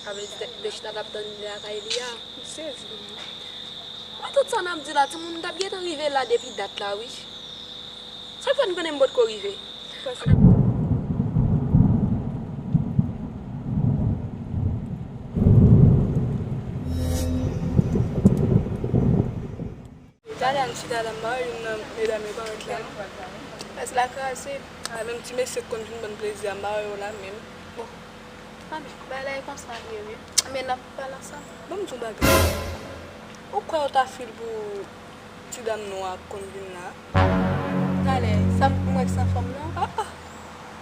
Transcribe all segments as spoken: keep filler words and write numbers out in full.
Sa vle di tèt bèch la t ap tann li lakay li a. M sezi. Mwen, tout sa n ap di la, timoun, m t ap gentan rive la depi dat la, wi. Sa k fè n konnen m potko rive? Paske Talè a n chita la, m pa wè youn nan medam yo parèt la, non. Chèz la kraze. A, menm ti mesye k konn vin ban n plezi a, m pa wè yo la menm. Bon. Anben, bagay la e konsa l ye, wi. Anben, n ap pale ansanm. Ban m di w bagay. Ou kwè yo ta fil pou ti dam nwa a k konn vin la? Talè, sa m wè k san fanm nan? Ah, ah.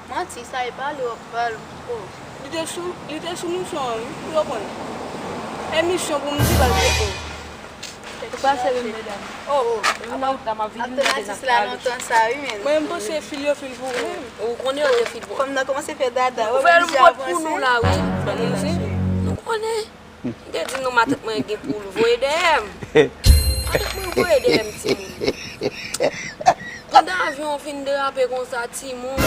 Manti, sa e pale w ap pale. Oh. Li te sou, li te sou misyon an, wi, pou yo konn. Emisyon pou m di l al te, oh. Ou pa serye, medam. Oh, oh. Mwen nan wout la, m ap vin gade nan kal. Mwen, m panse fil yo fil pou ou menm. Ou konnen yo te fil pou ou. Fanm nan kòmanse fè dada. Ou fè l pot pou nou la, wi. Fè nou di. Nou konnen. M te di nou matant mwen gen poul, voye dèyè m. Matant mwen voye dèyè m, timoun. Pandan avyon an fin derape konsa, timoun.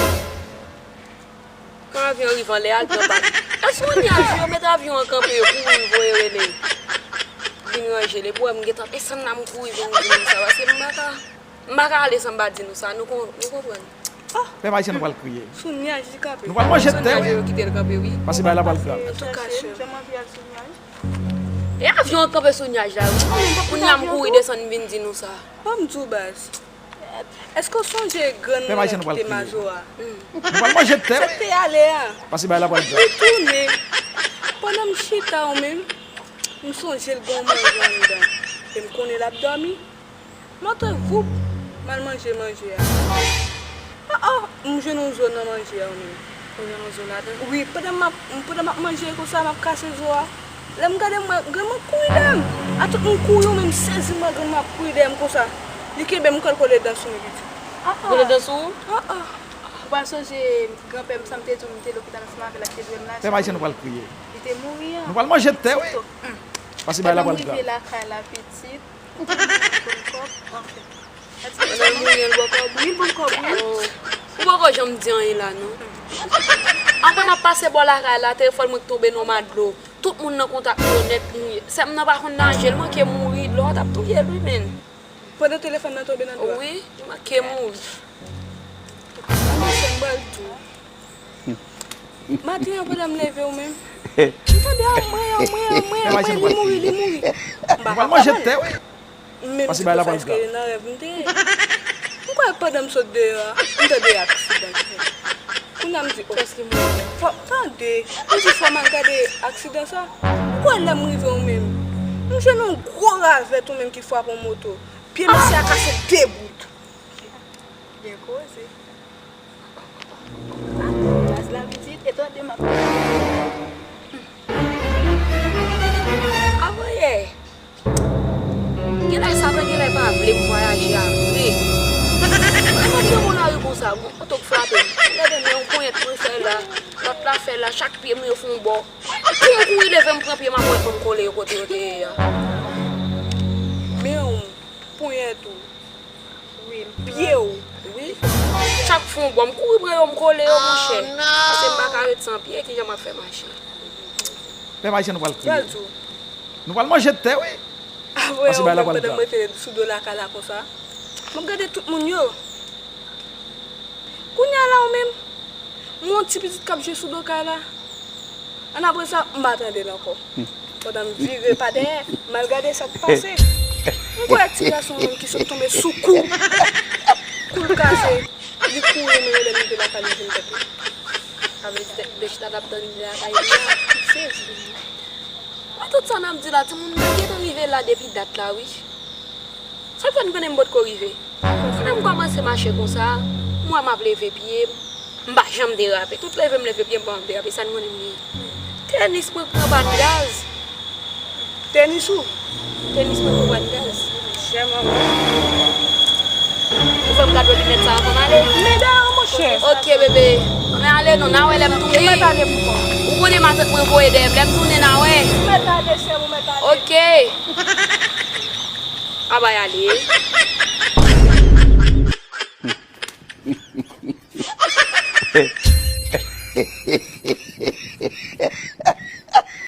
Kan avyon rive anlè a, l pran pa. Èske yon nyaj yo met avyon an kanpe, yo kouri voye rele. Vin ranje l. Epi w wè m gentan desann la, m kouri vin di nou sa, paske m pa ka. M pa ka ale san m pa di nou sa, nou kon-, nou konprann. Pè Maisyen, nou pral kriye. Sou nyaj li kanpe. Nou pral manje tè, wi. Sou nyaj yo kite l kanpe, wi. Paske bagay la pral grav. Antouka, cheri, m anvi al sou nyaj. E avyon an kanpe sou nyaj la, wi. Kounye a m kouri desann vin di nou sa. Ban m di w, baz. Èske w sonje grann nou ki te mazo a? Nou pral manje tè, wi. Sa k te ale a? Paske bagay la pral grav. Li tounen. Pandan m chita, ou menm, m sonje l gen yon manje anndan. E m konnen l ap dòmi. M antre, voup, m al manje manje a. Oh, oh, m jwenn yon zo nan manje a, wi. Ou jwenn yon zo ladan? Wi, pandan m ap, pandan m ap manje konsa, m ap kase zo a. Lè m gade, m wè grann mwen kouri dèyè m. A tout moun kouri, wi, men m sezi, m wè grann mwen ap kouri dèyè m konsa. Li kenbe m, kòl kole dan sou m, li di. Ah, ah. Kole dan sou ou? Ah, ah. Ou pa sonje granpè m, sa m te di w, m te lopital ansanm avè l, ak te jwenn la. Pè Maisyen, nou pral kriye. Li te mouri an. Nou pral manje tè, wi. Paske bagay la pral grav. Pandan m rive lakay la, pitit. Bon kòb, anfen. Pandan l mouri an, l bon kòb? Wi, l bon kòb, wi. Oh. Ou poko janm di anyen la, non. Anvan m ap pase bò lakay la, telefòn mwen tonbe nan yon ma dlo. Tout moun nan kontak mwen yo nèt mouri. Sè m nan pa konn naje, l manke mouri, dlo a t ap touye l, wi, menn. Pandan telefòn nan tonbe nan dlo a? Wi, li manke mouri. Anben, sè m, m pral di w. Maten an, pandan m leve, ou menm, m tande anmwe, anmwe, anmwe, anmwe, li mouri, li mouri. M pa ka konprann. Men m te panse ke nan rèv m te ye. M kwè pandan m sot deyò a, m tande aksidan ki fèt. Kounye a m di, oh, fò, tande, m di fò m al gade aksidan sa. M kwè lè m rive, ou menm, m jwenn yon gwo ravèt ou menm ki frape yon moto. Pye mesye a kase de bout. Byen koze. Raz la pitit, e tande m ap. Avanyè. Genlè Satan genlè pa vle m vwayaje a vre. Mwen nan pye yon lari konsa, yon oto k frape m. Gade mwen, yon ponyèt mwen fè la, lòt la fè la, chak pye mwen yo fè yon bò. Pou m kouri leve m pran pye m ap wè pou m kole yo kote yo te ye a. Men w, ponyèt ou. Wi, m pye w. Wi. Chak fwa w bò, m kouri pran yo, m kole yo, monchè. Paske m pa ka ret san pye, kijan m ap fè mache? Pè Maisyen, nou pral kriye. Nou pral manje tè, wi. Apre yon mèt pandan m rete sou do lakay la konsa, m ap gade tout moun yo. Kounye a la, ou menm, m wè yon ti pitit k ap jwe sou do kay la. Ann apre sa, m pa tande l ankò. Pandan m vire pa dèyè, m al gade sa k pase. M kwè ti gason an menm ki sot tonbe sou kou. Kou l kase, li kouri, m rele m te lakay li vin tèt li. Sa vle di tèt bèch la t ap tann li lakay li a. M sezi. Mwen, tout sa n ap di la, timoun, nou gentan rive la depi dat la, wi. Sa k fè n konnen m potko rive? Pandan m kòmanse mache konsa, m wè m ap leve pye m, m pa janm derape. Tout leve m leve pye m pa janm derape, sa n konnen m ye? Tenis mwen pran pàn gaz. Tenis ou? Tenis mwen pran pàn gaz. Chè manman. Ou fè m kado linèt sa avan m ale? Men dayè, monchè. Ok, bebe. Ann ale non, n a wè lè m tounen. Ou konnen matant mwen voye dèyè m, lè m tounen n a wè. Ou mèt ale, chè m, ou mèt ale. Ok. A bay ale.